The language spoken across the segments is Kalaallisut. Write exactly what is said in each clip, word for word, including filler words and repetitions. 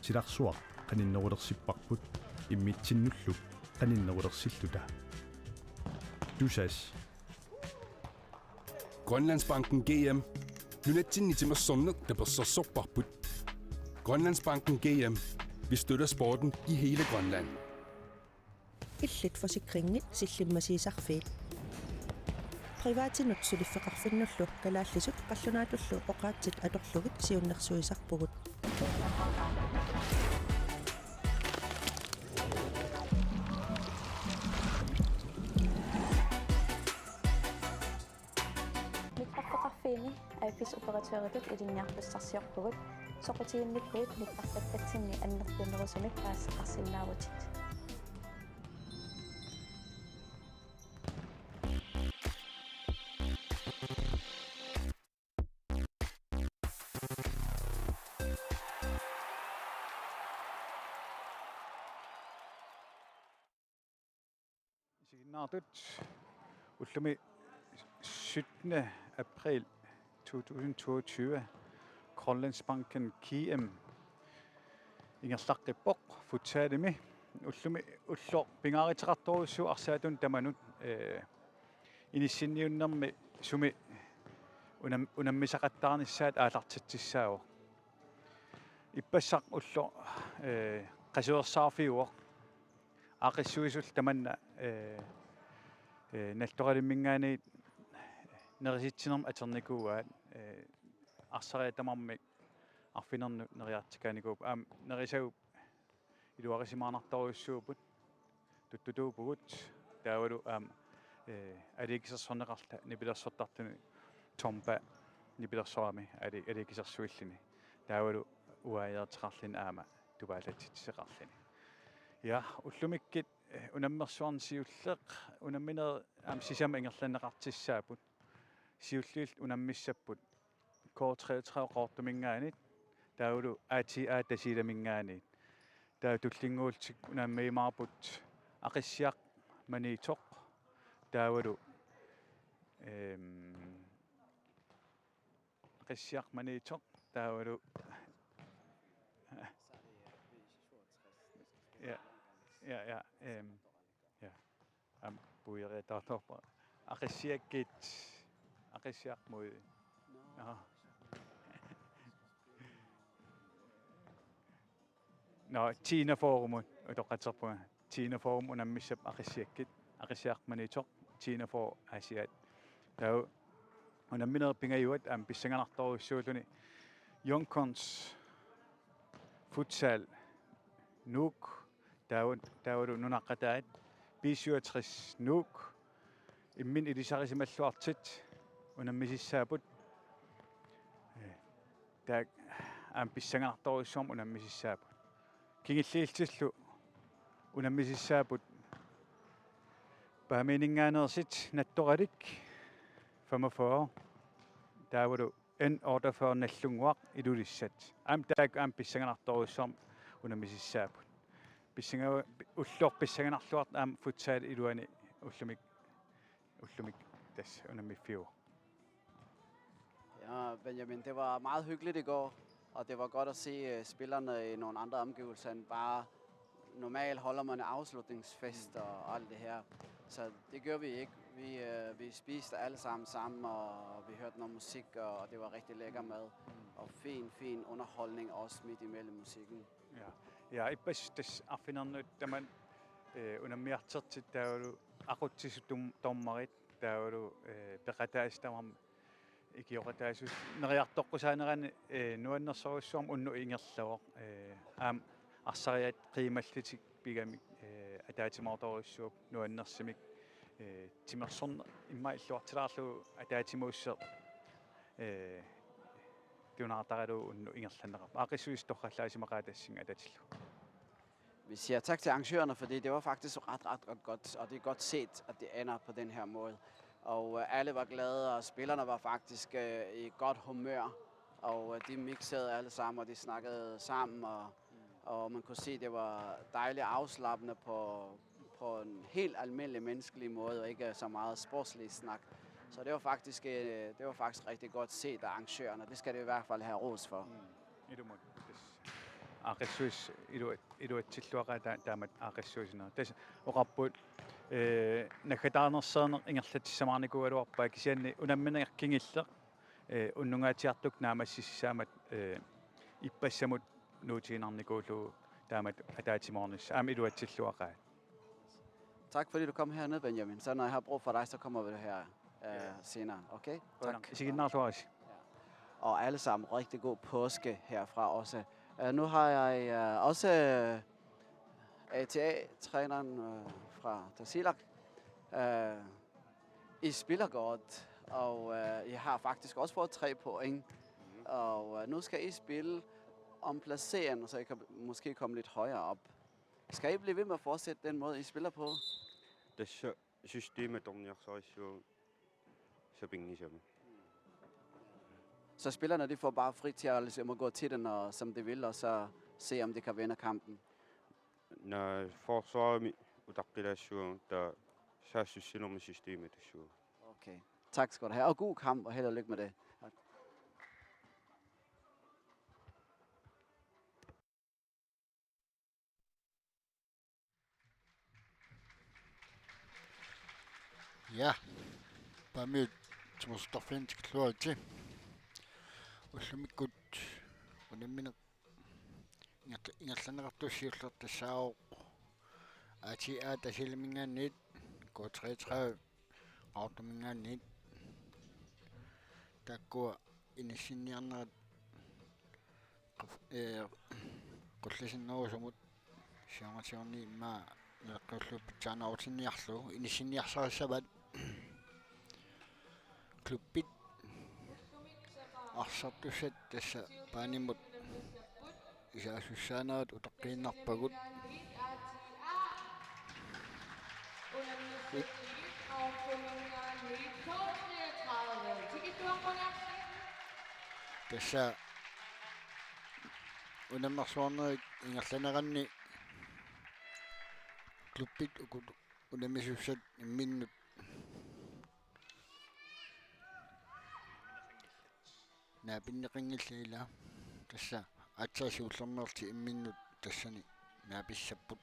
Silarsuaq qaninnerulersipparput immitsinnullu qaninnerulersilluta. Tusass. Grønlandsbanken G M. Nunatsinni timersorneq tapersersorparput. Grønlandsbanken G M. Vi støtter sporten i hele Grønland. Illit forsikringit sillimmasiisarfiit. Privatinut suliffeqarfinnullu kalaallisut qallunaatullu oqaatsit atorlugit siunnersuisarpugut. Nipparfeqarfiini A F S-operatøritut ilinniartussarsiorpugut, soqutiginnikkuit nippartakkatsinni annertunerusumik paasisaqarsinnaavutit. Isiginnaartut, ullumi syttende april to tusind toogtyve, Grønlandsbanken G M ingerlaqqippoq futsalimi. Ullumi ulloq pingaaruteqartorujussuuvoq arsaatunut tamanut, eh, inissinniunnermi sumi unam-, unammisaqattaarnissaat aallartitsissaavoq. Ippassaq ulloq, eh, qasuersaarfiuvoq. Aaqqissuisullu tamanna, eh, eh, Naltoralimminngaanniit nerisitsinermik atornikuuaat, eh, arsariat tamarmik arfinernut neriartikaanikuupput. Aamma nerisagut iluarisimaarnartorujussuupput, tuttutuupugut, taavalu aamma, eh, aliikkusersorneqarluta nipilersortartuni Tomba nipilersorami ali-, aliikkusersuilluni. Taavalu uaajeerteqarluni aamma tupaallatsitseqarluni. Ja, ullumikkut, eh, unammersuarneq siulleq, unamminerit aamma sisamat ingerlanneqartussaapput. Siulliit unammissapput K treogtredive Qaqortuminngaanniit, taavalu A T A Tasiilaminngaanniit. Taava tullinnguullutik unammiumaarput Aqissiaq Maniitsoq, taavalu, ehm, Aqissiaq Maniitsoq, taavalu, ja, ja, ja, ehm, ja. Aamma puioriataartorpa. Aqissiakkit, Aqissiaq Mui. Nå. Nå, Tina Foorumut utoqqatserpunga. Tina Foorum unammissapput Aqissiakkit, Aqissiaq Maniitsoq, Tina Foor Aasiaat. Taava unamminerit pingajuat aamma pissanganartorujussuulluni Young Guns Futsal Nuuk, taava, taavalu nunaqqataat B syvogtres Nuuk, imminut ilisarisimalluartut unammisissaapput. Eh, taakku aamma pissanganartorujussuarmik unammisissaapput. Kingulliullutillu unammisissaapput Paamiuninngaanneersut Nattoralik femogfyrre, taavalu N otteogfyrre Nagdlunguaq Ilulissat. Aamma taakku aamma pissanganartorujussuarmik unammisissaapput. Pissangaa-, ulloq pissanganarluartoq aamma futsal iluani ullumi, ullumi tassa unammiffiuvoq. Ja, Benjamin, det var meget hyggeligt i går, og det var godt at se, øh, spillerne i nogle andre omgivelser end bare, normalt holder man afslutningsfest og alt det her. Så det gjorde vi ikke. Vi, øh, vi spiste alle sammen sammen, og vi hørte noget musik, og det var rigtig lækker mad. Og fin, fin underholdning også midt imellem musikken. Ja. Ja, ippassaq tassa arfinernut tamanut, eh, unammiartortut taavalu aqutsisut dom-, dommerit taavalu, eh, peqataasut tamarmik ikioqataasullu neriartoqqusaanerani, eh, nuannersorujussuarmik unnuk ingerlavoq, eh, aamma arsariat qiimallutik pigamik, eh, ataatsimoortorujussuupput nuannersumik, eh, timersorneq immaqa illuartilaarlugu ataatsimuusseq, eh, tunaartaralugu unnuk ingerlanneqarpoq. Aaqqissuisut torrallaasimaqaat tassunga atatillugu. Vi siger tak til arrangørerne, fordi det var faktisk ret, ret, ret godt, og det er godt set, at det ender på den her måde. Og, øh, alle var glade, og spillerne var faktisk, øh, i godt humør, og, øh, de mixede alle sammen, og de snakkede sammen, og, og man kunne se, det var dejligt afslappende på, på en helt almindelig menneskelig måde, og ikke så meget sportslig snak. Så det var faktisk, øh, det var faktisk rigtig godt set af arrangørerne. Det skal det i hvert fald have ros for. Mm. I lige måde. Yes. Aaqqissuis ilu-, iluatsilluaqaat ta-, taamatut aaqqissuussineq. Tassa oqarput, ee, naggataarnersiorneq ingerlatissamaarnikuugaluarpaa kisianni unammineq kingulleq, ee, unnungaatsiartukkut naammassissaammat, ee, ippassamut nuutiinnarnikuullugu taamatut ataatsimoornissaq. Aamma iluatsilluaqaat. Tak, fordi du kom herned, Benjamin. Så når jeg har brug for dig, så kommer vi her øh, senere. Okay? Tak. Isiginnaarluarisi. Og alle sammen, rigtig god påske herfra også. Øh, nu har jeg øh, også øh, A T A-træneren øh, fra Tasiilaq. Øh, I spiller godt, og øh, I har faktisk også fået tre point. Og øh, nu skal I spille om placeringen, så I kan måske komme lidt højere op. Skal I blive ved med at fortsætte den måde, I spiller på? Tassa systemi atorniarsarissavagut sapinngisamik. Så spillerne, de får bare fri til at, ligesom, at gå til den, og, som de vil, og så se, om de kan vinde kampen? Naa, forsvarimi utaqqilaassavagut, taava saassussinermi systemi atussavagut. Okay. Tak skal du have, og god kamp, og held og lykke med det. Ja, Paamiut timersortarfilinnut tikilluaritsi. Ullumikkut unammineq ingerla-, ingerlanneqartussaq siulleq tassaavoq A T A Tasiilaminngaanniit, K treogtredive Qaqortuminngaanniit. Taakkua inissinniarnerat qaf-, ee, qullasinnerusumut siornatigoornani immaqa naleqqiullugu pitsaanerutinniarlugu inissinniarsarissavaat. Klubbit arsartussat tassa Paamimut isaasussaanerat utaqqiinnarpagut. Tassa unammersuarnerit ingerlaneranni klubbit uku unammissussat imminnut naapinneqanngillat, ila tassa aatsaat siullermeerlutik imminnut tassani naapissapput.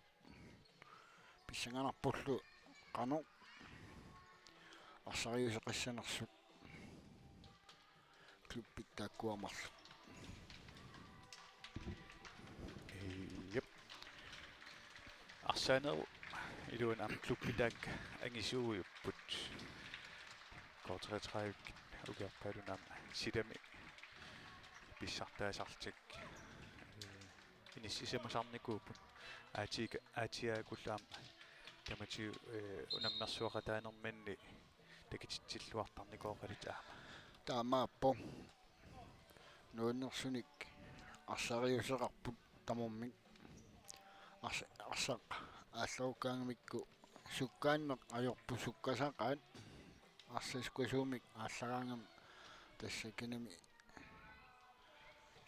Pissanganarpullu qanoq arsariuseqassanersut klubbit taakkua marluk. Jep. Arsaanerup iluani aamma klubbit taakku angisuuiupput. K treogtredive ukiorpaalunni aamma silami pissartaasarlutik, ee, inissisimasarnikuupput. A T A-, A T A-kkullu aamma tamatigut, ee, unammersueqataanerminni takutitsilluartarnikooqalutik aamma. Taamaappoq. Nuannersunik arsariuseqarput tamarmik. Ars-, arsaq aallarukkaangamikku sukkaanneq ajorput sukkasaqaat. Arsaq sukkasuumik aallaraangami tassa kinami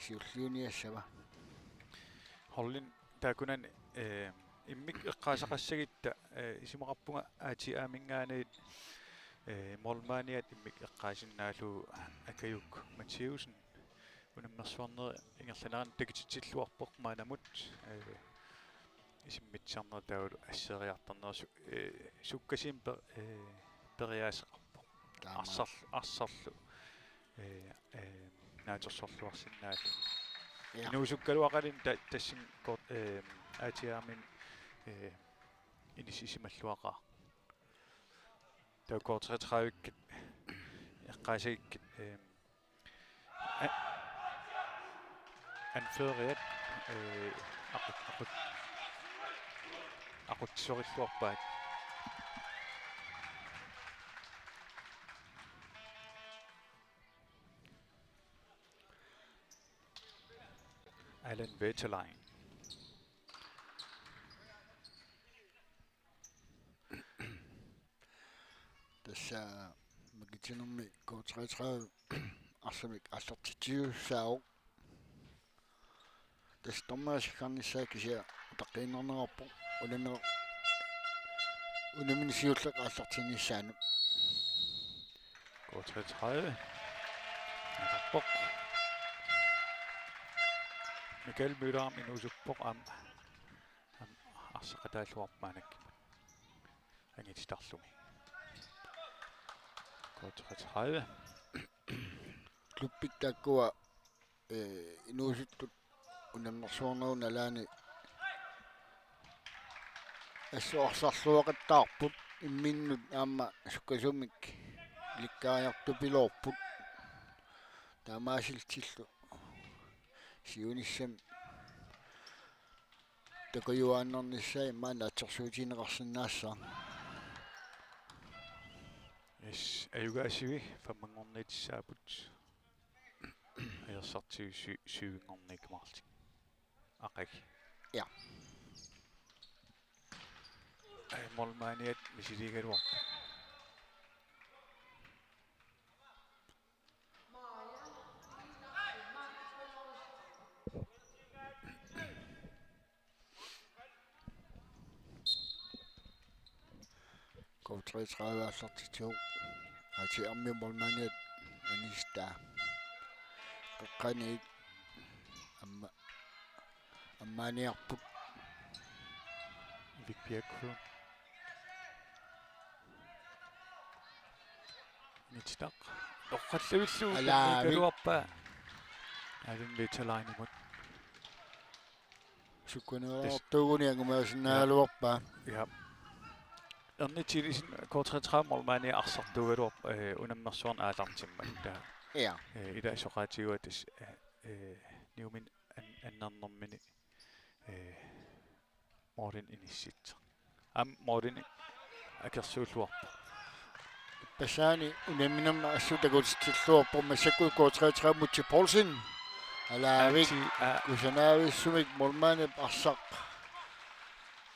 siulliuniassava. Holdini taakkunani, ee, immikkut eqqaasaqassagutta, ee, isumaqarpunga A T A-minngaanniit, ee, målmandiat immikkut eqqaasinnaallugu Akajuk Mathiussen unammersuarnerup ingerlanerani takutitsilluarpoq maannamut, ee, isimmitsisarnerup taavalu asseriartornerup su-, ee, sukkasuumik per-, ee, periaaseqarpoq. Taamaat. Arsarl-, arsarlu, ee, ee, naatsorsorluarsinnaallugu. Ja. Inuusukkaluaqaluunniit ta-, tassani kort-, ee, A T A-minngaanniit, ee, inissisimalluaqaaq. Taava K treogtredive-kkut eqqaasagukkit, ee, a-, anføreriat, ee, aqut-, aqut-, aqutsisorilluarpaat. Alan Wetterlein. Tassa makitinermi K treogtredive arsamik aallartitsisussaavoq. Tassa dommerit siggarnissaat kisianni utaqqiinnarneqarpoq unammi-, unammineq siulleq aallartinnissaanut. K treogtredive. Atorpoq. Michael Møllerip inuusuppoq aamma, aamma arsaqataalluarpoq maannakkut angititarluni. K treogtredive. Klubbit taakkua, eh, inuusuttut unammersuarnerup nalaani assut arsarluaqattaarput, imminnut aamma sukkasuumik ilikkariartupiloorput. Taamaasillutillu siunissami takujuaannarnissaa immaqa naatsorsuutigineqarsinnaassaaq. Yes, ajugaasivi femmanngorniitissaapput. Ajorsartigut sy-, syvinngorniikkumaarlutik. Aqagu. Ja. Ai, målmandiat misiliigaluarput. K treogtredive aallartitsivoq. A T M-ip målmandiat anistaa. Qeqqaniit amma-, ammaaniarput. Erik Bjerkø. Nititaq. Noqqallavillugu Alaavik. Kaluarpaa. Alun Vitalinimut. Sukkanerartuuguni angumaasinnaagaluarpaa. Ja. Erni Thiesen K treogtredive målmandi arsartuugaluarpoq, eh, unammersuarneq aallartimmat. Taa. Ja. Eh, ila soqaatigaat tassa, eh, eh, niumin an-, annernermini, eh, målini inissitseq. Aamma målini akersuulluarpoq. Ippassaq unamminermi assut takutitsilluarpoq massakkut K treogtredive Mutsi Poulsen. Alaavik. Ati, a- Kusanavissumik målmandip arsaq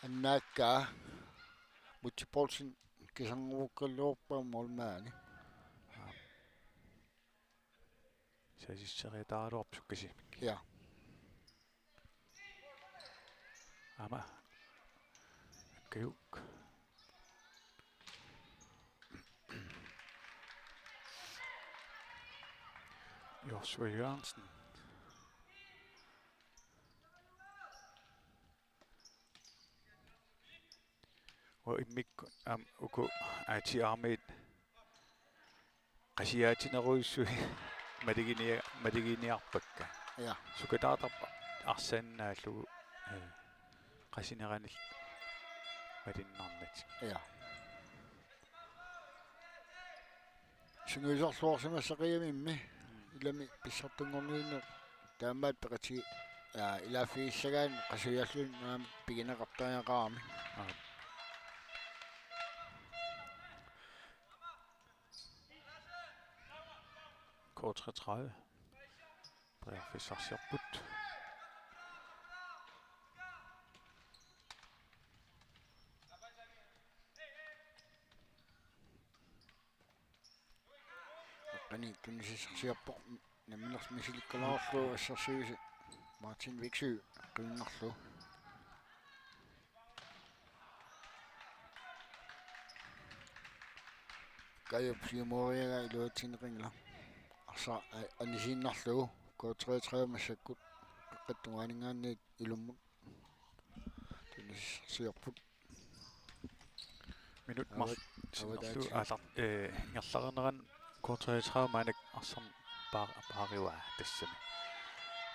annaakkaa. Mutsi Poulsen kisannguukkaluarpaa målmandi. Saassusseriataaraluarpoq sukkasuumik. Ja. Aamma. Kajuk. Joshua Jørgensen. Uanga immikkut aamma uku A T M-it qasiaatinerujussuit maliginia-, maliginiarpakka. Ja. Sukataartarput arsaannaallugu, eh, qasineranillu malinnarnatik. Ja. Sungiusarluarsimassaqigami immi. Mm. Ilami pissartanngorniunneq taamaat peqati-, aa, ilaaffigissagaanni qasujaalluni aamma pigineqartariaqarami. Aa. K treogtredive. Periarfissarsiorput. Qani tunisisoqarsiorpoq nammineq misilikkalaarlugu assersuisi Martin Viksø qivinnarlugu. Kajup siumueriagaa iluatsinneqanngilaq. Arsaq a-, anisiinnarlugu K treogtredive massakkut qeqqata tungaaninngaanniit ilummut tunisisoqarsiorput. Minut Avat-, marluk sinnerlugu avataatsigut. Aallar-, eh, ingerlareernerani K treogtredive maannakkut arsaq paar-, paarivaa tassami.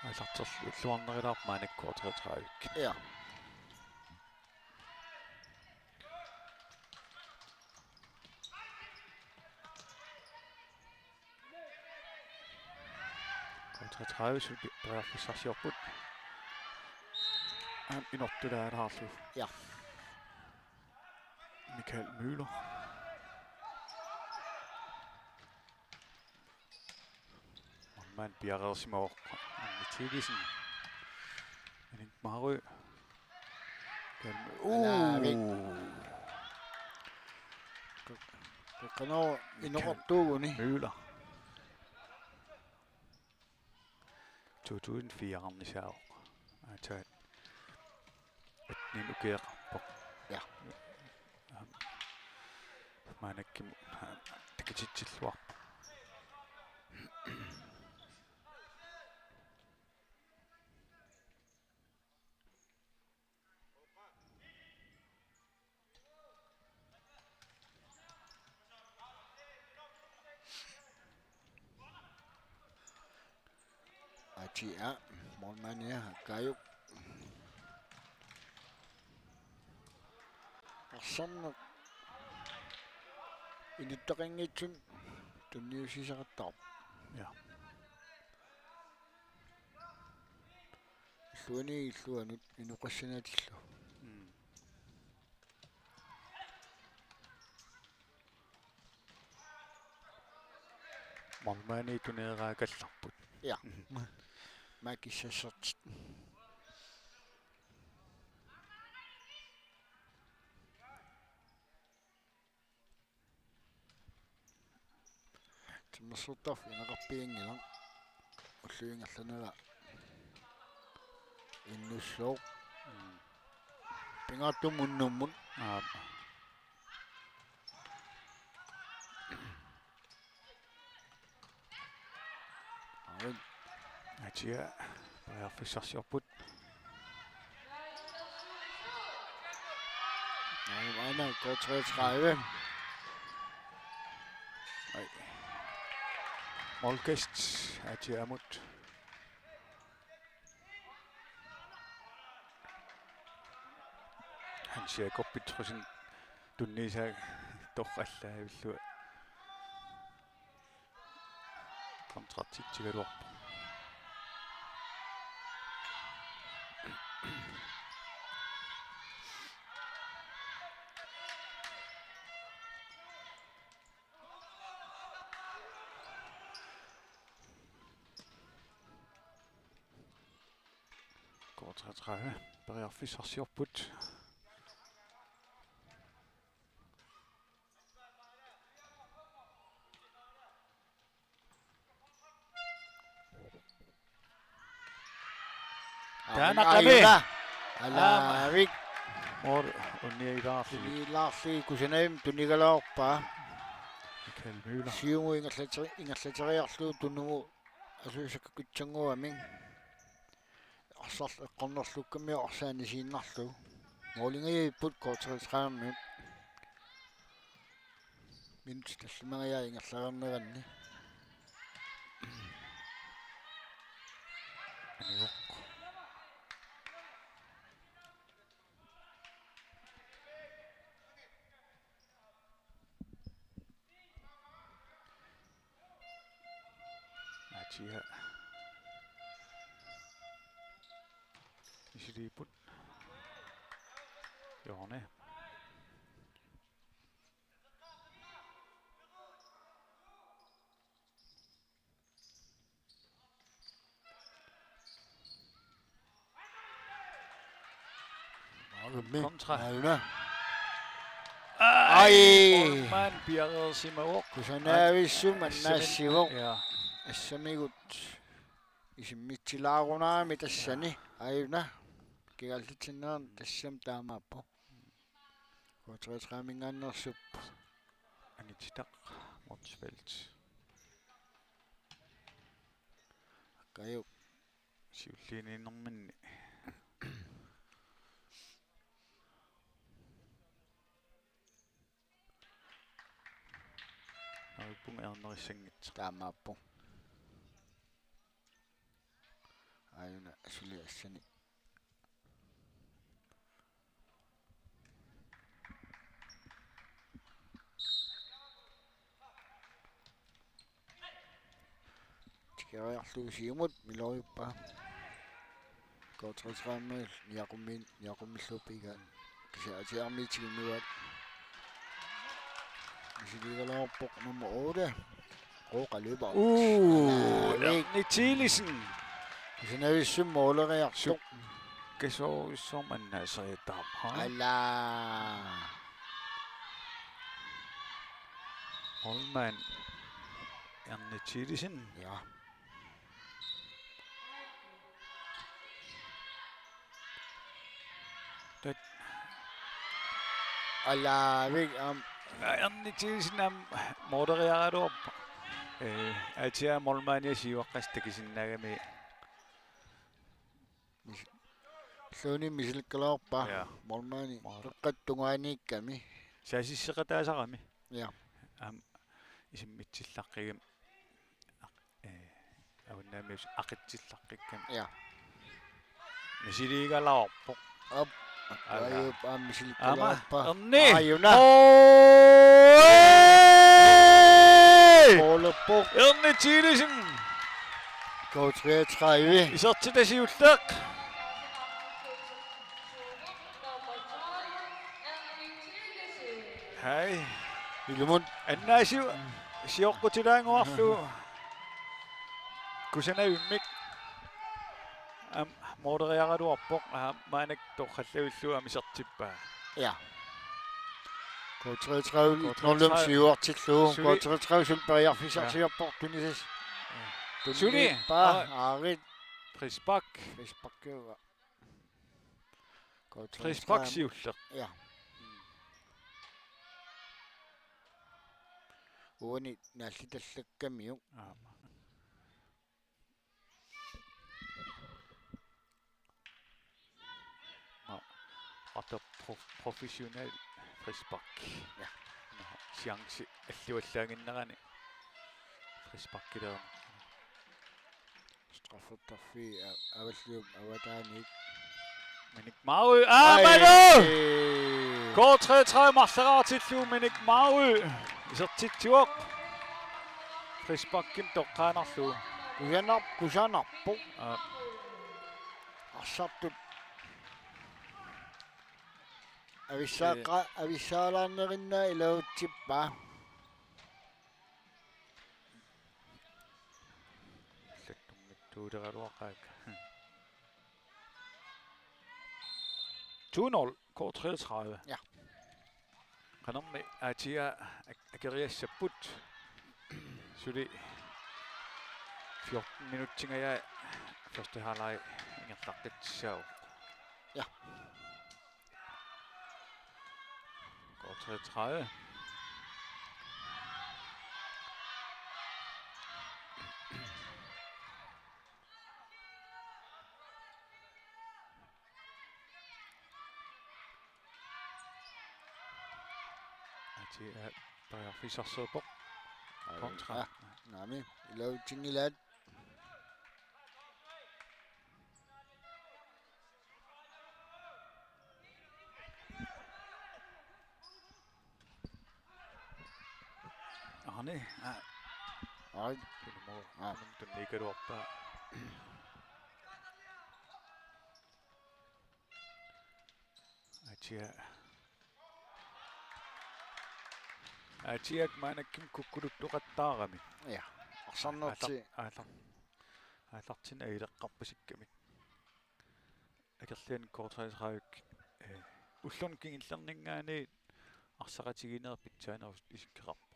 Aallarterluarnerilaarpoq maannakkut K treogtredive. Ja. K treogtredive suli periarfissarsiorput. Aamma inortulaalaarlugu. Ja. Michael Møller. Målmand piareersimavoq. Anni Thiesen. Enik Marø. Alaavik. Uu. Qe-, qeqqanooq inoqartuuguni. Møller. To tusind fire-rnissaavoq. Aatsaat. Atnin ukioqarpoq. Ja. Maannakkut, aa, takutitsilluarpoq. Atia, målmandia, Kaajuk. Arsarneq inuttaqanngitsumik tunniussisaqattaarpoq. Ja. Illuani illuanut inoqassanaatillu. Mm. Målmandi tuneeraakallarput. Ja. Mhm. Maakissassartit. Timmersortarfik ineqarpianngilaq. Ulluinnarlunera innussooq. Mm. Pingaartumut unnummut. Aap. Arit. Atia periarfissarsiorput. Aana K treogtredive. Ai. Målgæst Atiamut. Hans Jakob Petrussen tunniussaq torrallaavillugu. Kontratitsigaluarpoq. K treogtredive periarfissarsiorput. Taanna qami. Aana. Alaavik. Mål unniilaarlugit. Unniilaarlugit kusanavimmi tunigaluarpaa. Michael Møller. Siumut ingerlati-, ingerlateriarlugu tunumut asuisakka kitsannguamik. Arsarlu eqqornerlukkami arsaq aniinnarlugu. Målingajapput K treogtredive-miut. Minutsit tallimangajaat ingerlareerneranni. Anivoq. Atia. Misiliipput. Hjørne. Kontra. Aana. Ai. Ai. Målmand piareersimavoq. Kusanavissumik assamigut. Ja. Assamigut. Isimmitsilaarunarami tassani. Ja. Aana. Kigaallatsinneq tassami taamaappoq. K treogtredive-minngaanneersup. Anitsitaq Motzfeldt. Kaajuk. Siulliunerminni. Aappunga ernerissanngitsoq. Taamaappoq. Aana suli assani. Tikeriarlugu siumut miloriuppaa. K treogtredive-miut niaqummi-, niaqummilluuppigaa. Kisianni Atiarmiut tigummivaat. Misiligaluarpoq nummer otte. Qooqa løber. Uu, Aallarnik. Erni Thielesen. Kusanavissumik måleriartoq. Sukkasoorujussuarmik annaaseriataarpaa. Ala. Målmand Erni Thielesen. Ja. Tat. Alaavik aamma. Erni Thielesen aamma måleriaraluarpoq. Ee, Atia målmandia siuaqqasoq takusinnaagami. Mis-, Luni misilikkaluarpaa. Ja. Målmandi. Mål. Peqqata tungaaniikkami. Saasisseqataasarami. Ja. Aamma isimmitsillaqqigami. Ee, Avannaamius aqitsillaqqikkami. Ja. Misiliigalaarpoq. Op. Alla. Ajup aamma misilikkalaarpa. Aamma. Erni. Aajuna. Oi! Målerpoq. Erni Thielesen. K treogtredive. Isertitaq siulleq. Hej. Ilumut. Annaasiu sioqqutilaannguarlugu. Kusanavimmik. Aamma måleriaraluarpoq, aamma maannakkut torrallavillugu aamma isertippaa. Ja. K treogtredive, K treogtredive. Nul nul siuartillugu. Suli. K treogtredive suli periarfissarsiorpoq. Ja. Tunises. Ja. Suli. Tunnippaa. Aa. Aarit. Frispark. Frisparkiuga. K treogtredive. Frispark siulleq. Ja. Uani naallittallakkamiuk. Aap. Nå, og der prof-, professionel frispark. Ja. Nå, chance alluallaannginnerani frisparkileerami. Straffettarfii a-, Avalliup avataaniit. Minik Maarø. Aa, ai. Manu! K treogtredive marloriartillugu Minik Maarø. Isertitsivoq. Frisparkimik toqqaannarlugu. Kusanar-, kusanarpoq. Aa. Arsartut. Avissaaqqa-, ee, avissaalaarnerinnaa iluatsippaa. Allattunngitsuuleraluaqaakka. To nul, K treogtredive. Ja. Qanormi A T A ak-, akeriassapput. Suli fjorten minutsingajaat første halvleg ingerlaqqissaaq. Ja. K treogtredive. Ati, eh, periarfissarsiorpoq. Ai, kontra. Ah, naamik, iluatsinngilaat. Arne, aa. Ai. Tunimo, aa, tunimo tunniikkaluarpaa. Atia. Atiak maannakkut kukkuluttoqattaarami. Ja. Arsarnerti. Aallar-, aallar-, aallartinneq agileqqarpasikkamik. Akerlianik K treogtredive, eh, ulluni kingullerninngaanniit arsaqatigiinneq pitsaanerusoq isikkoqarpoq.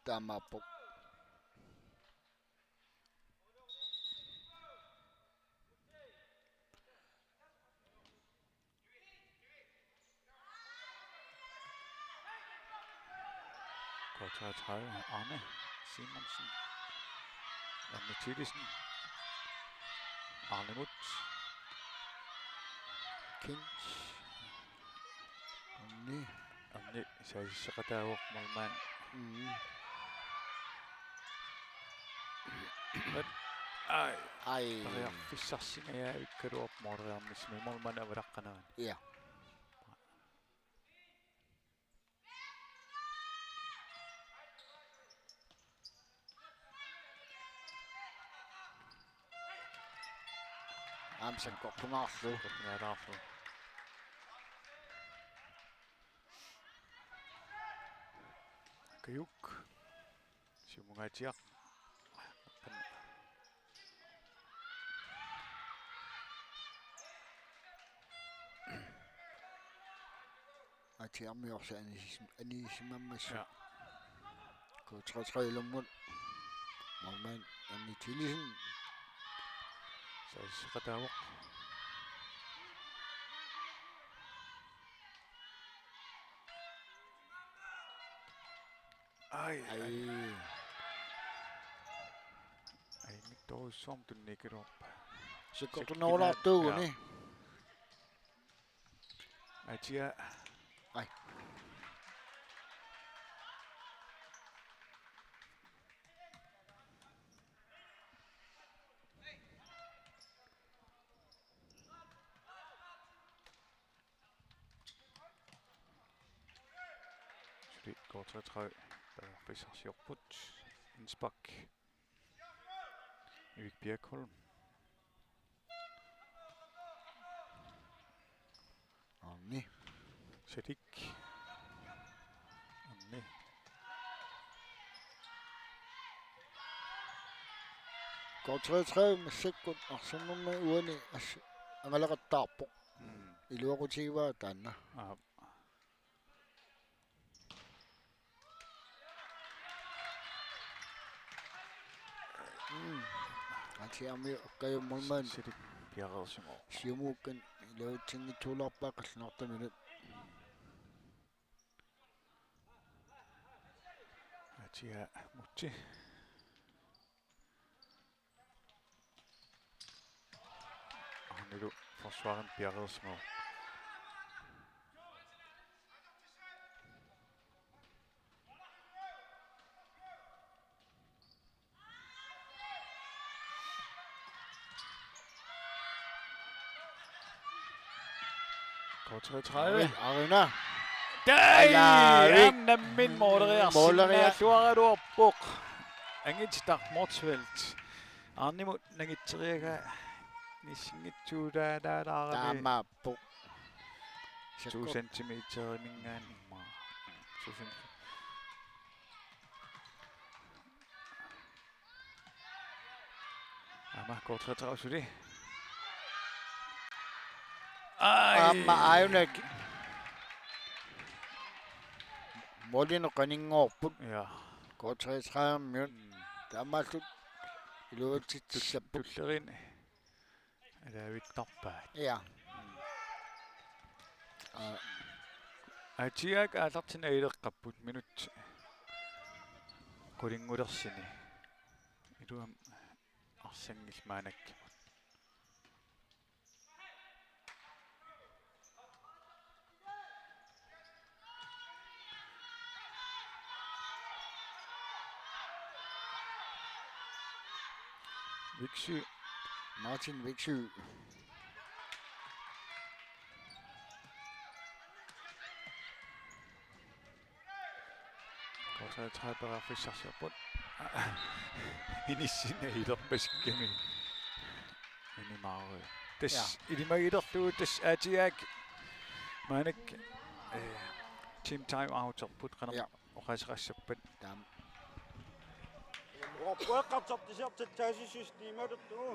Taamaappoq. K treogtredive, Arne Simonsen. Arne Thielesen. Arnemut. Kent. Arne. Arne saasisseqataavoq målmand. Mm. At, ai. Ai. Periarfissarsingajavikkaluarpoq måleriarnissami, målmand avalaqqanerani. Ja. Aamma sakkortunaarlugu. Sakkortunaalaarlugu. Kajuk. Siumungaatsiaq. Atiarmiorsa anisis-, anisimammassuk. Ja. K treogtredive ilummut. Målmand Arne Thielesen. Saasisseqataavoq. Ai, ai. Ai. Ai, mittorujussuarmik tunniikkaluarpaa. Sakkortunerulaartuuguni. Ja. Atia. Ai. K treogtredive periarfissarsiorput. Indspark. Erik Birkholm. Arni. Sedik. Arni. K treogtredive massakkut arsammermi uani as-, angalaqattaarpoq. Mm. Iluaqutigivaa taanna. Aap. Mm. Atiami Okkajup målmand. Sedik piareersimavoq. Siumukkut iluatsinngitsoorpaa qallunaartaminut. Atia Mutsi. Arnilu forsvarimi piareersimavoq. K treogtredive. Arina. Dai! Alaa, aamma nammineq måleriarsinnaalluaraluarpoq. Angititaq Motzfeldt. Arnimut nangitseriagaa inissinngitsuulaalaarami. Taamaappoq. To centimeteriminngaanniit immaqa. To cent-, aamma K treogtredive suli. Ai. Aamma aajuna målinik qaninngorput. Ja. K treogtredive-miut. Mm. Taamaalillutik iluatsitsissapput. Tulleriiaat alaavittarpaat. Ja. Mm. Aa. Atiaak aallartinneq ileqqapput minut qulingulersini. Iluamik arsanngillat maannakkut. Veksø. Martin Veksø. K treogtredive periarfissarsiorput. Inissinneq ilerpasikkami. Inimaarui. Tassa. Ja. Ilimagilerlugu tassa Atiaak. Maannakkut, eh, team time outerput qanoq. Ja. Oqaaseqassappat. Taam. Uarpuaqqartartisiaq tatsaasussuseq tiimalertugu.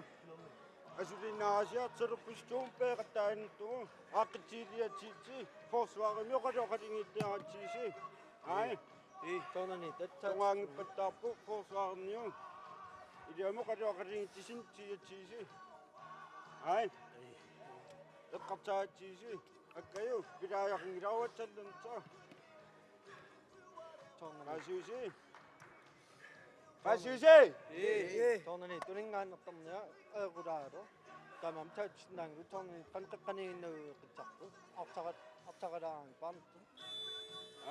Asuliinnaasiaq talerpussuum peeqattaanertugu. Aaqqittiiliatsiitsi. Forsvarimi oqaloqatigiittiaratsiisi. Ai. Ii, taanani tatsaat. Tungaanngippattaarpoq forsvarimiu. Iliamut oqaloqatigiittisin tiatsiisi. Ai. Eqqartaatsiisi. Akkaju, pilaajaqanngilaaruatsallansa. Taarnani. Paasiusi. Paasiusi. Ii, ii. Taarnani tuninngaanneertarniaq aequlaartoq. Taamaammat taatsinnaanngilaq taarnani qanteqqaniinnagu eqqissarput. Artaqat-, artaqalaarami paarnittu.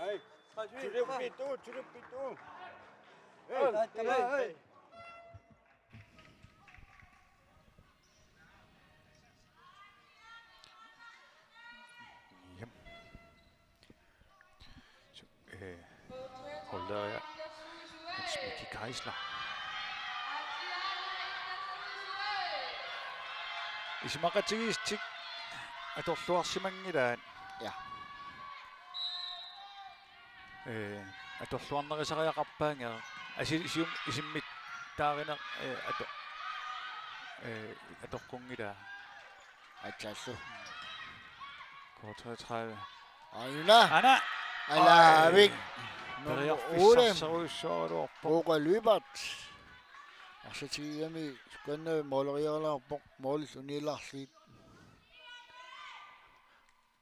Ai. Paasiusi. Tulippitu, tulippitu. Ei, ei, ei. Jep. Så, øh, holder jeg Hans Miki Geisler. Isumaqatigiissut atorluarsimanngilaat. Ja. Ee, atorluarnerisariaqarpaannga. Asi-, sium-, isimmittaarineq, ee, ato-, ee, atoqqunngilaa. Atsaallu. K treogtredive. Aajuna. Aana. Alaavik. Ai. Nummer otte. Periarfissarserujussuaraluarpoq. Roger Lyberth. Arsaq T M-i sukkanna måleriarlaarpoq. Mål uniilaarlugit.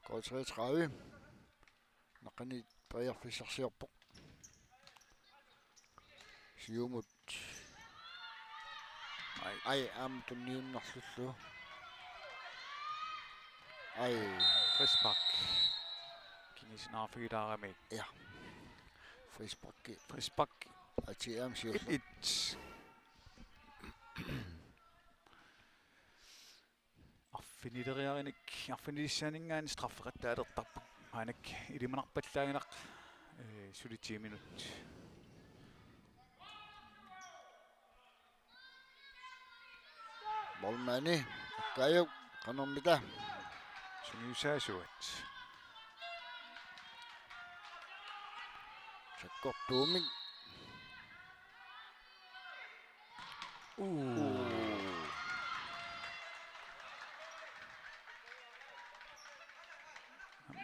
K treogtredive. Naqani periarfissarsiorpoq. Siumut. Ai. Ai, aamma tunniunnarlullu. Ai. Frispark. Kingusinnerfigilaarami. Ja. Frisparki. Frispark. Ati aamma siulleq. Et et. Arfinileriarunik, arfinilissaaninngaanniit straffeqattaalertarput. Maannakkut ilimanarpallaanngilaq Ee, suli ti minut. Målmandi, Kajuk, qanormita. Sungiusaasuat. Sakkortuumik. Uu. Uu.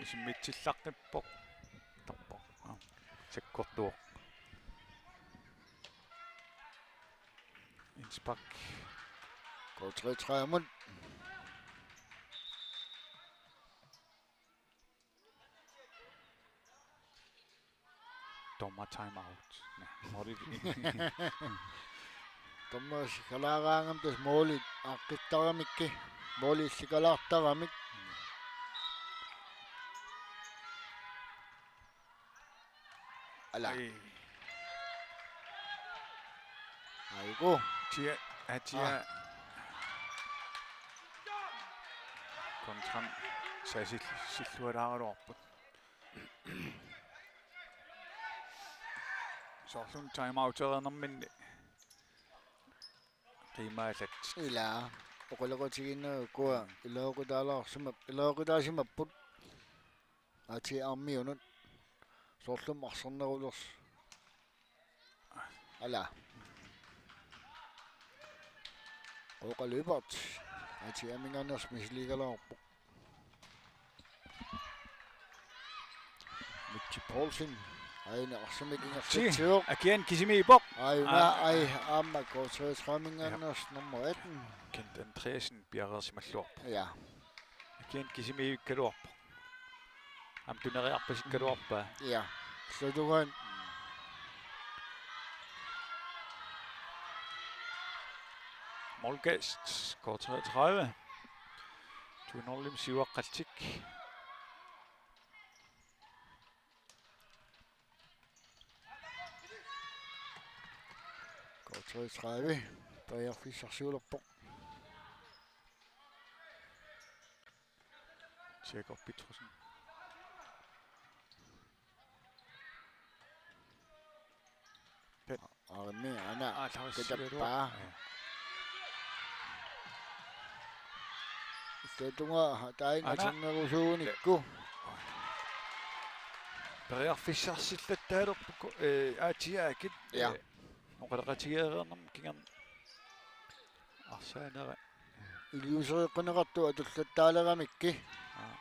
Isimmitsillaqqippoq. Tappoq. Aa, sakkortuoq. Indspark. K treogtredive. Dommer time out. Naa, måli. Dommer sikalaaraangami tassa måli aaqqittaramikku. Måli sikalaartaramik. Ala. Ai. Aiku. Tia, aa, tia. Aa. Kontram saasil-, sillualaaraluarput. Soorlumi timeoutereernerminni qiimaallat. Ila. Oqaloqatigiinnerukkua ilaqutaalaarsimap-, ilaqutaasimapput. A T R-miunut. Soorlumi arsarnerulersoq. Ala. Qooqa Lyberth. A T R-minngaanneersoq misiligaluarpoq. Mitch Poulsen. Aajuna arsamik ingerlatsivoq. Akian kisimiippoq. Aajuna, aa, ai, aamma K treogtredive-minngaanneersoq nummer atten. Kent Andreasen piareersimalluarpoq. Ja. Akian kisimiivikkaluarpoq. Aamma tuneriarpasikkaluarpaa. Ja. Slutugan. Målgast, K treogtredive. To nul-imik siuaqqallutik. K treogtredive. Periarfissarsiulerpoq. Jakob Petrussen. Pet-, Armi, aana. Aa, Lars Katappaa. Sigaluaq. Ja. Ittaatunga, taanna aana. Asernerusuunikku. Periarfissarsillattaalerput, ee, A T R-ikut. Ja. Ee, oqaloqatigeereernermut kingorna arsaanera. Iliuusereeqquneqartut atullattaaleramikku. Aa.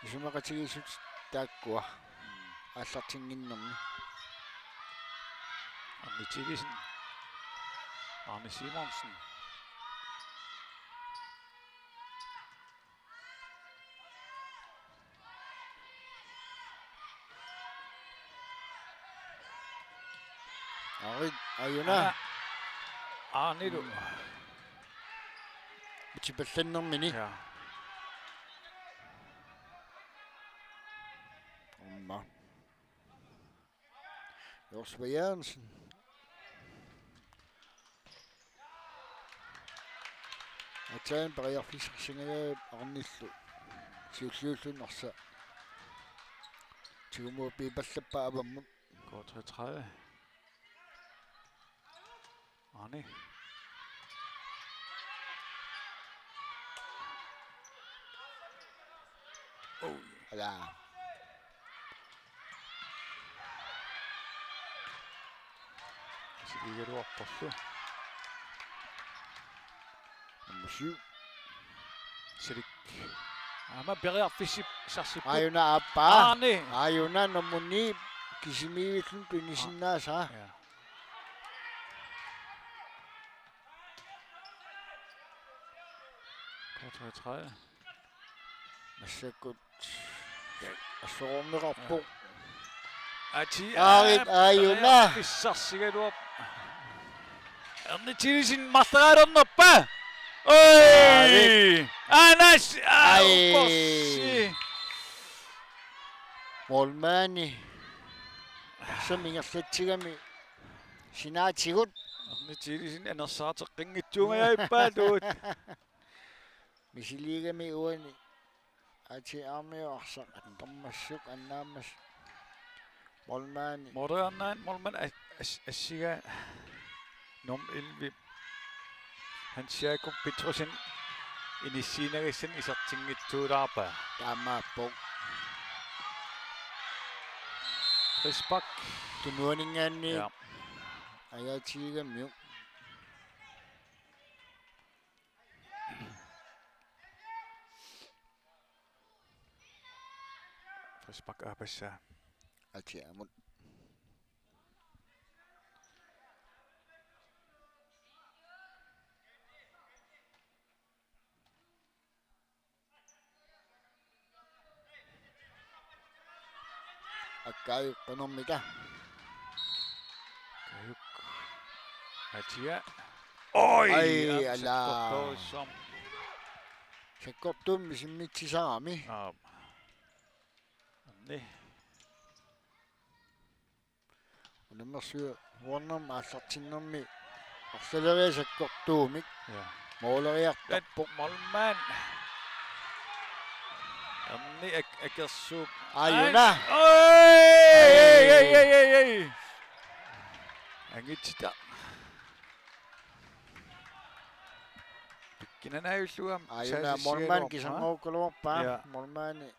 Isumaqatigiissut taakkua. Mm. Aallartinnginnermi. Arne Thielesen. Arne Simonsen. Arit, aajuna. Aana. Aanilu. Mm. Utipallannermini. Ja. Aamma. Lars Jørgensen. Aatsaat periarfissarsinngilaat arnillu. Siulliulluni arsaq. Tigumut piipallappoq avammut. K treogtredive. Arne. Oh. Ala. Misiligaluarporlu. Nummer syv. Silik. Aamma periarfissarsipput. Aajuna aappaa. Arne. Aajuna nummer ni. Kisimiivilluni tunisinnaasara. Ja. K treogtredive. Massakkut assororneqarpoq. Ati. Aarit, aajuna. Periarfissarsigaluarpoq. Arne Thielesen marloriarnerpa. Oj! Aarit. Anas. Ai. Ai. Målmandi. Arsaq ingerlatsigami sinaatigut. Arne Thielesen anersaateqqinngitsuungajappaatut. Misiliigami uani. A T R-miut arsaq attormassuk annaammas-. Målmand. Målmand, målmand as-, as-, assigaa nummer elleve. Hans Jakob Petrussen inissiinnagassannik isertinngitsuulaarpaa. Taamaappoq. Frispark. Tunuaninngaanniit. Ja. Ajaatiigamiuk. Frispark aappassaa. Atiamut. Akkaajuk qanormita. Akkaajuk. Atia. Oj, ai, aamma ala. Sakkortoorujussuarmik. Sakkortuumik isimmitsisarami. Aap. Anni. Unammersuup uernermi aallartinnermi arlaleriarlugu sakkortuumik. Ja. Måleriartarpoq. Målmand. Erni ak-, akersuup. Aajuna. Oj! Oj, oj, oj, oj, oj. Angitsitaq. Pikkunarujussuaq. Aajuna, målmand saasissugaluarpaa. Kisanngorugaluarpaa. Ja. Målmandi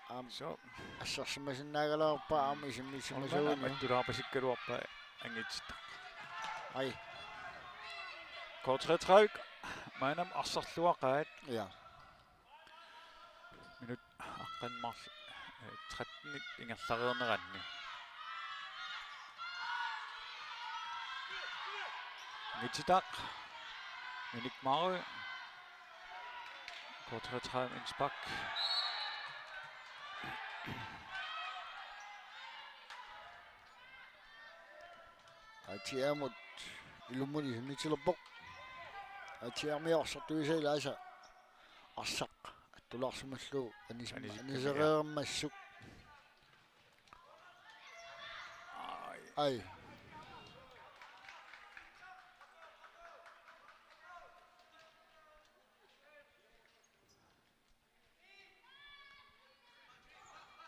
aamma. So. Assersimasinnaagaluarpaa aamma isimmissimasuni. Målmand aamma attulaarpasikkaluarpaa angitsitaq. Ai. K treogtredive. Maanna arsarluaqaat. Ja. Minut aqqaneq-marluk, eh, tretten ingerlareerneranni. Angitsitaq. Minik Mary. K treogtredive indspark. Atiamut ilummut isimmitsilerpoq. Atiarmiut arsartuisa ilaasa arsaq attulaarsimallugu anis-, anisikkamik, ja, anisereermassuk. Ai. Ai.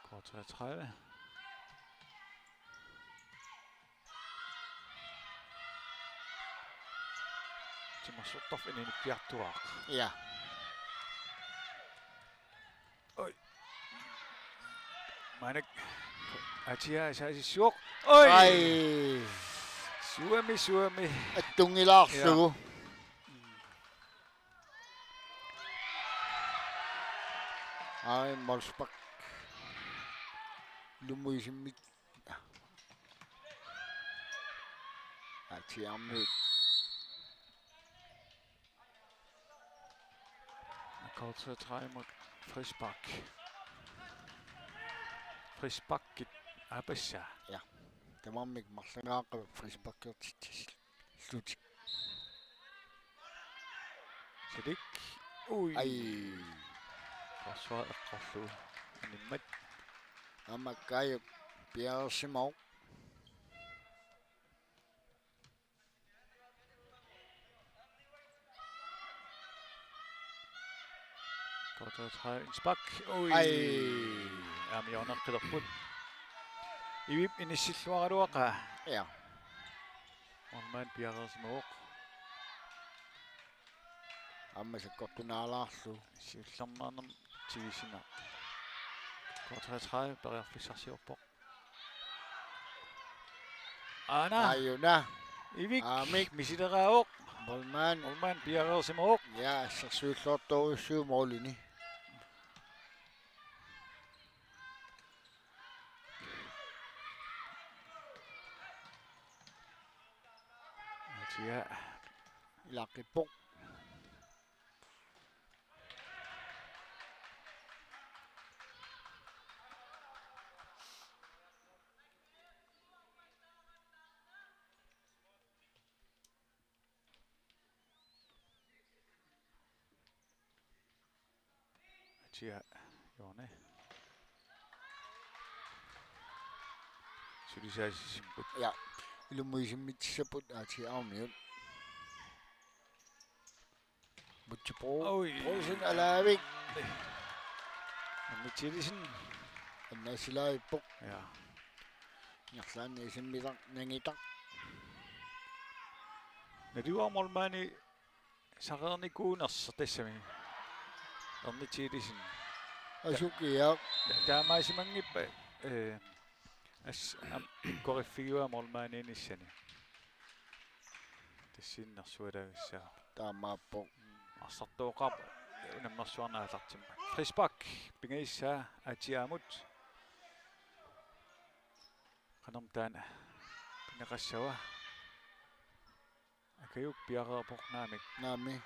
K treogtredive. Timersortarfik ininniartuaaq. Ja. Oj. Maanna Atia saasissuoq. Oj. Ai. Suami, suami. Attunngilaarlugu. Ja. Ai, målspark. Ilummut isimmit-, Atiarmiut. K treogtredive frispark. Frisparkit aappassaa. Ja. Tamarmik marlunngaaqqamik frisparkertitsisut. Slut. Salik. Ui. Ai. Forsvar eqqorlugu animmat. Aamma Kaajup piareersimavoq. K treogtredive indspark. Ui. Ai. Aamma hjørneqqilerput. Ivip inissilluaraluaqaa. Ja. Målmand piareersimavoq. Aamma sakkortunaalaarlugu. Siullermeernermik tigussinnaavoq. K treogtredive periarfissarsiorpoq. Aana. Aajuna. Ivik. Aamma. Misileraavoq. Målmand. Målmand piareersimavoq. Ja, assersuilluartorujussuuvoq målini. Atia. Ilaqqippoq. Atia hjørne. Suli saasissimavut. Ja. Ilummut isimmitsissapput Atiarmiut. Butchebro. Oj. Poulsen alaavik. Anna Thielsen. Anna silaippoq. Ja. Ingerlaannaq isimmilaq nangitaq. Naluara målmandi saqqarnikuunersoq tassami. Erni Thielesen. Asukiaq. Taamaasimanngippat, eh, as-, am-, pikkoriffigaa målmandiinissani. Tassiinnersualavissaa. Taamaappoq. Arsartooqaaq unammersuarneq aallartimmat. Frispark pingajussaavat Aasiaamut. Qanormi taanna pineqassava? Akajuk piareerpoq naamik. Naamik.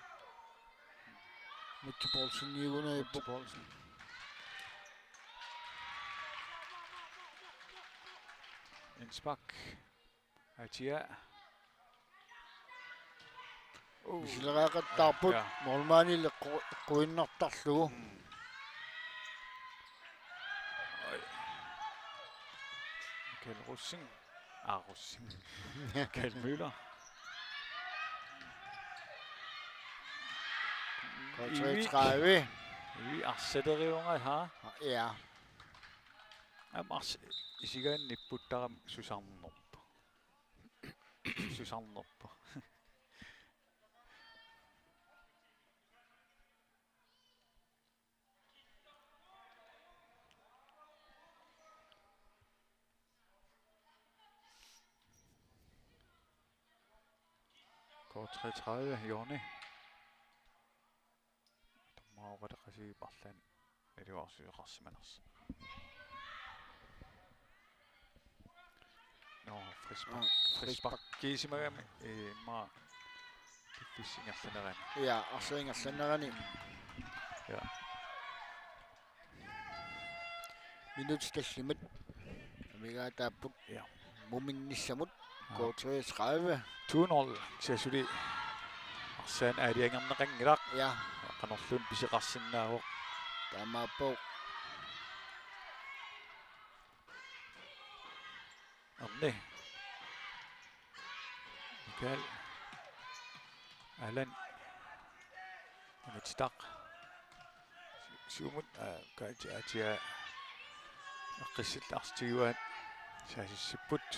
Mutsi Poulsen niugunarpoq. Mutsi Poulsen. Indspark. Atia. Uh. Misilereeqattaarput. Ja. Målmandillu eqqu-, eqquinnartarlugu. Mm. Oj. Michael Rosing. Ah, Rosing. Michael Møller. K treogtredive. Ivi arsaleriunga, ha? Ja. Aamma ars-, isigaanni nipputtaram susarnerpoq. Susarnerpoq. K treogtredive, Jonny. Dommerit oqaloqatigiipput arlaannik naluara susoqarsimanersoq. Nå, frispark. Nå, frispark. Frisparkiusimagami, eh, immaqa piffissap ingerlanerani. Ja, arsaq ingerlanerani. Ja. Minutsit tallimat amigaataapput. Ja. Muminnissamut. Ja. K treogtredive. To nul. Kisianni suli arsaq aalajangerneqanngilaq. Ja. Qanorluunniit pisoqarsinnaavoq. Taamaappoq. Erni. Michael. Alan. Anatitaq. Siumut, aa, Kaatia, Atia. Eqqissillugu arsaq tiguaat. Saassussipput.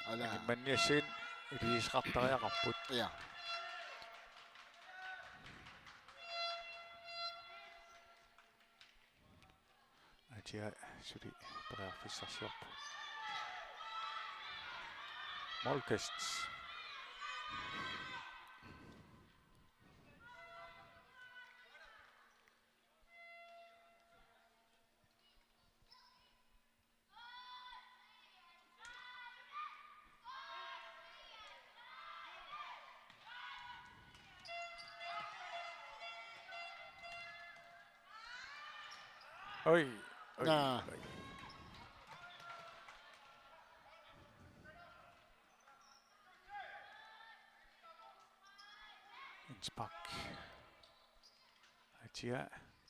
Ala. Immanniassiin iliuuseqartariaqarput. Ja. Atia suli periarfissarsiorpoq. Molkast. Oj, oj, Naa. Oj. Indspark. Atia.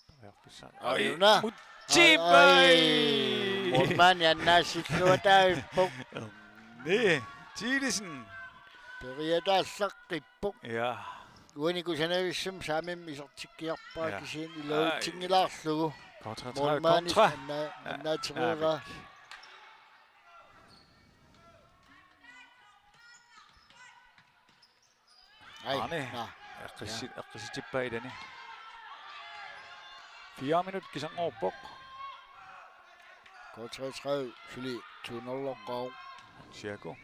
Periarfissaq. Ajuna. Ai, mutsipai. Ai. Målmandi annaassilluataavippoq. Ni. Thielesen. Periataallaqqippoq. Ja. Uani kusanavissumik saamimmi isertikkiarpaa. Ja. Kisianni iluatsinngilaarlugu. Kontra, målmandi kontra. Anna-, ja, annaatereeraa. Naamik. Ai, Arne, naa. Eqqissi-, ja. Eqqissitippai ilani. Fire minut kisanngorpoq. K treogtredive, suli to nul-oqqaaq. Siaku.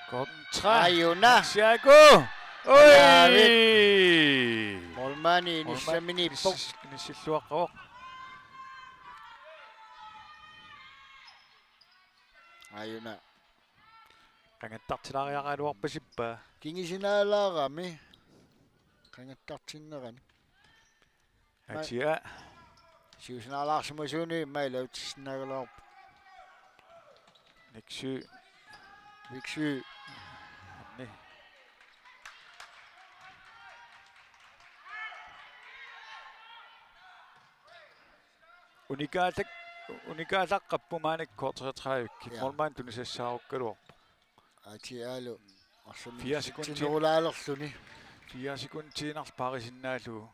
Kontra. Ajuna. Siaku. Oj. Målmandi inissaminiippoq. Målmandi inis-, inissilluaqqavoq. Ajuna. Qangattartilaariaraluarpasippa. Kingusinaalaarami. Qangattartinnerani. Atia. Siusinaalaarsimasuunngilaq, immaqa iluatsissinnaagaluarpoq. Nexø. Nexø. Arne. Unikaallak-, unikaallaqqapput maani K treogtredive-kkut. Ja. Målmandi tunisassaarukkaluarpoq. Atiaalu. Arsaq fire sekundi. Sinnerulaalerluni. Fire sekundiinnarlugu paarisinnaallugu.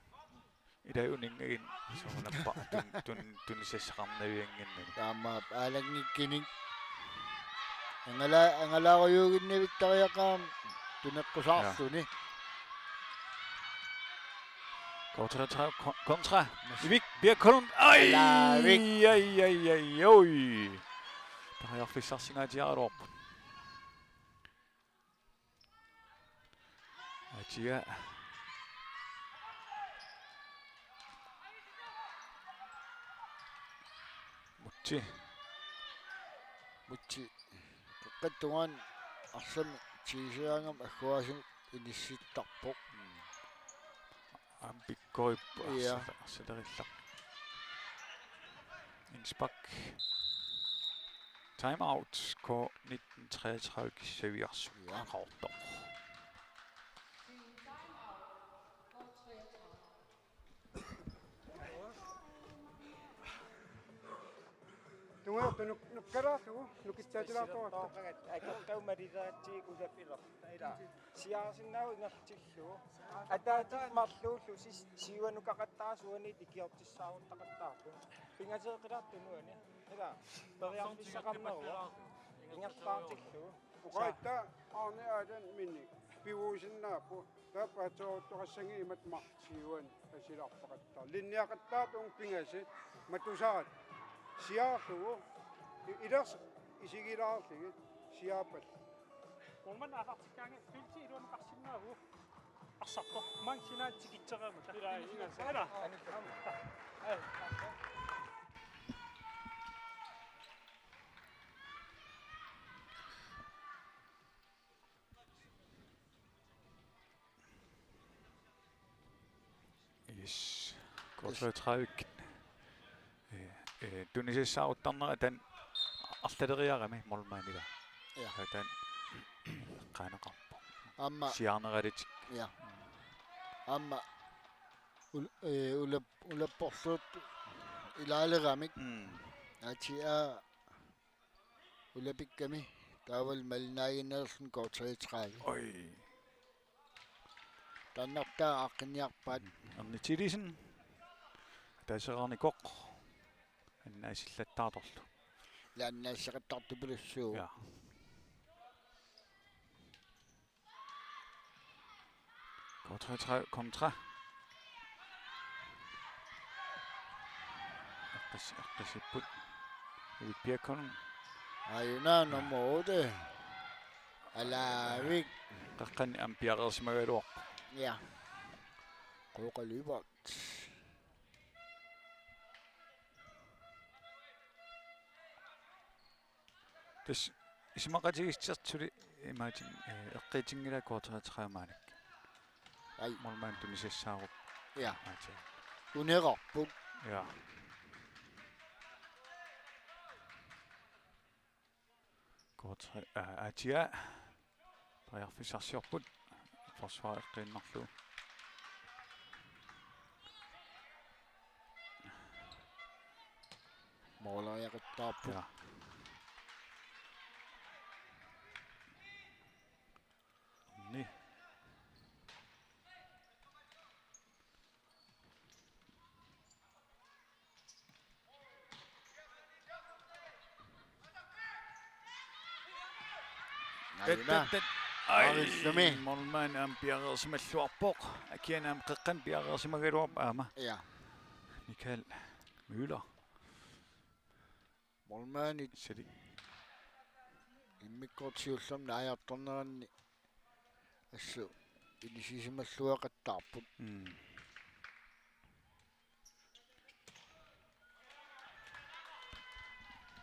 Ilai uninngagin soorunami tun-, tun-, tunisassaqarnaviannginnami. Taamaappoq aalanngikkunik. Angala-, angalaarujuuginnavittariaqarami tuneqqusaarluni. Ja. K treogtredive ko-, kontra Ivik Birkholm. Ai! Alaavik. Ai, ai, ai, oi. Periarfissarsingaatiaraluarput. Atia. Mutsi. Mutsi. Qeqqata tungaanut arsamik tigisaangama agguaasunut inissittarpoq. Mm. Aamma pikkorippoq. Ja. Arsala-, arsalerillaq. Indspark. Time out. K nitten treogtredive kissaviarsuaq. Ja. Qaqortoq. Tungaanut nuk-, nukkalaarlugu, nukitsaatilaartoq. Akortaumalilaatsigu sapilor. Ila. Siaarsinnaavoq ingerlatillugu. Ataatsip marluullugu sis siuanukaqattaarsuani ikiortissaaruttaqattaarpoq. Pingaseeqilaartunuani. Ila. Periarfissaqarneruvoq. Ingerlaartillugu. Oqaatsit Arne Aalan Minik. Pivuusinnaapput. Taava atsooruttoqassanngimmat marluuani asilarpaqattaar. Linniaqattaartugut pingasut matusaat siaarlugu i-, ilers isigilaarlugit siaappat. Ulman aasartikkaangat pilti iluanukarsinnaavugut. Arsartoq. Maanga sinaata tikitsereermat. Ila, ila. Ila. Yes. K treogtredive. Øh, øh, tunisassaruttarnera taanna arlaleriarami målmandip. Ja. Ja, taanna qaaneqarpoq. Aamma siaarneralitik. Ja. Aamma ul-, øh, ulap-, ulapporluut ilaaleramik. Mm. Atia ulapikkami taavalu malinnaaginnarluni K treogtredive. Oj. Taannartaa aaqqinniarpaat. Erni Thielisen. Ataasiaannikoq. Annaasillattaartorlu. Ila annaasseqattaartupilussuuvoq. Ja. K treogtredive kontra. Eqqas-, eqqassipput. Ivik Birkholm. Aajuna nummer otte. Alaavik. Qeqqani aamma piareersimagaluarpoq. Ja. Qooqa Lyberth. Tassa isumaqatigiissutissat suli imaattoq, øh, eqqiitinngilaa K treogtredive maannakkut. Ai. Målmandip tunisassaarpaa. Ja. Imaattoq. Uneqarput. Ja. K treogtredive, øh, Atia. Periarfissarsiorput. Forsvar eqqiinnarlugu. Måleriaqattaarput. Ja. Ni. Aajuna. Tat, tat, tat. Ai, Arissumi. Målmand aamma piareersimalluarpoq. Akiana aamma qeqqani piareersimagaluarpoq aamma. Ja. Michael Møller. Målmandip sali. Immikkoortoq siullermik naajartorneranni assut inissisimalluaqattaarput. Mm.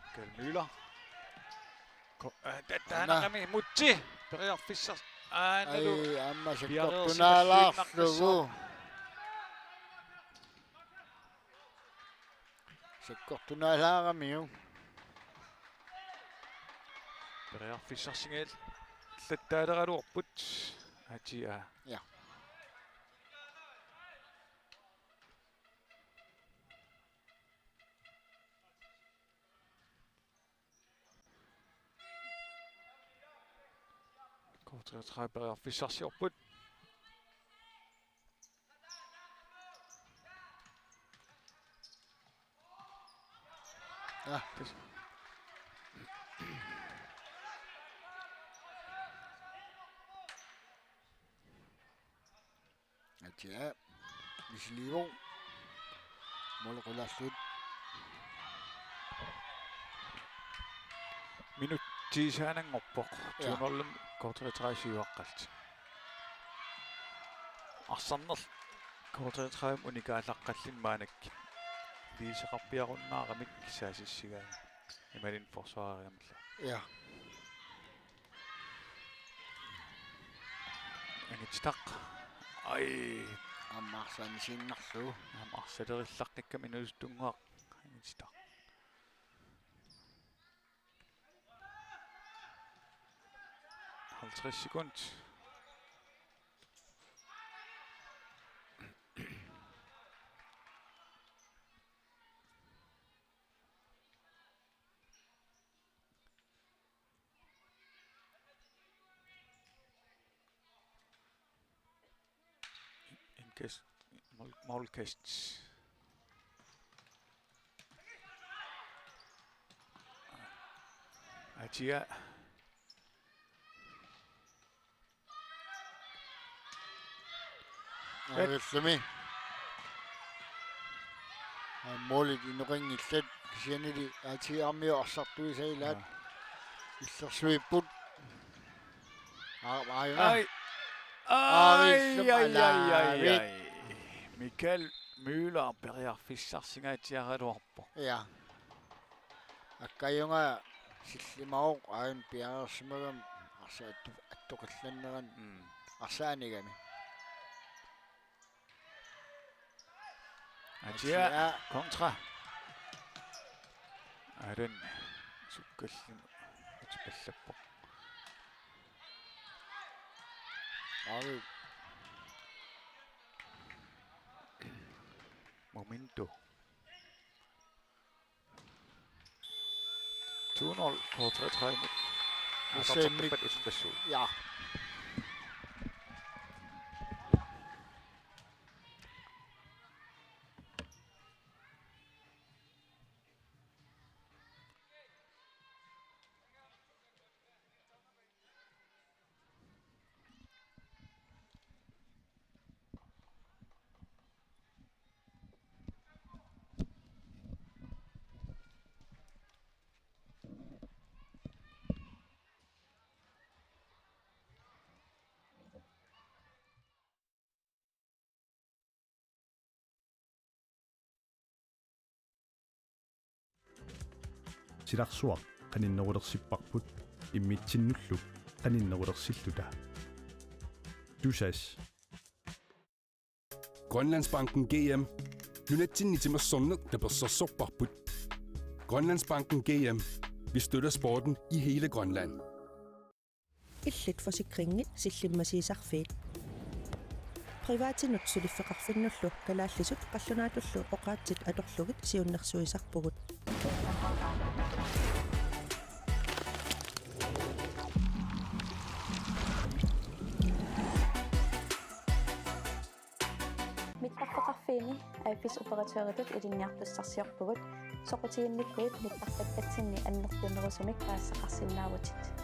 Michael Møller. Ko-, øh, ta-, taanna. Taanaqami Mutsi. Periarfissar-, aanalu. Ai, aamma sakkortunaalaarlugu. Piareersimalluinnartussaavoq. Sakkortunaalaaramiuk. Periarfissarsinnaallattaaleraluarput. Atia. Ja. K treogtredive periarfissarsiorput. Ja. Atia. Misiliivoq. Måli qulaallugu. Minuttiisaananngorpoq. Ja. Tuunorlum K treogtredive siuaqqallutik. Arsarnerlu K treogtredive unikaallaqqalluni maannakkut. Viiseqarpiarunnaaramik saasissigaanni. Imaluunniit forsvareriamillu. Ja. Angititaq. Ai. Aamma arsaq anisinnerlu. Aamma arsalerilluaqqikkamik inuusuttunnguaq. Angititaq. Halvtreds sekund. Indkast, mål-, målkast. Atia. Aarlumi. Målit inoqanngillat kisiannili Atia armiu arsartuisa ilaat. Aa. Illersuipput. Aa, aajuna. Ai. Aarlum ai, ai, ai, ai, alaavit. Ai. Michael Møller periarfissarsinngaatsiaraluarpoq. Ja. Akkajunga sillimavoq aajuna piareersimagami arsaq attu-, attoqillannerani. Mm. Arsaq anigami. Atia. Atia. Kontra. Aaron sukkallugu atipallappoq. Aaron. Momento. To nul K treogtredive. Arsaq atortippat uterpassuugut. Ja. Silarsuaq qaninnerulersipparput immitsinnullu qaninnerulersilluta. Tusass. Grønlandsbanken G M. Nunatsinni timersorneq tapersersorparput. Grønlandsbanken G M. Vi støtter sporten i hele Grønland. Illit forsikringit sillimmasiisarfiit. Privatinut suliffeqarfinnullu kalaallisut qallunaatullu oqaatsit atorlugit siunnersuisarpugut. Mittarfeqarfiini A F S operatøritut ilinniartussarsiorpugut, soqutiginnikkuit mittarfeqarfinni annertunerusumik paasisaqarsinnaavutit.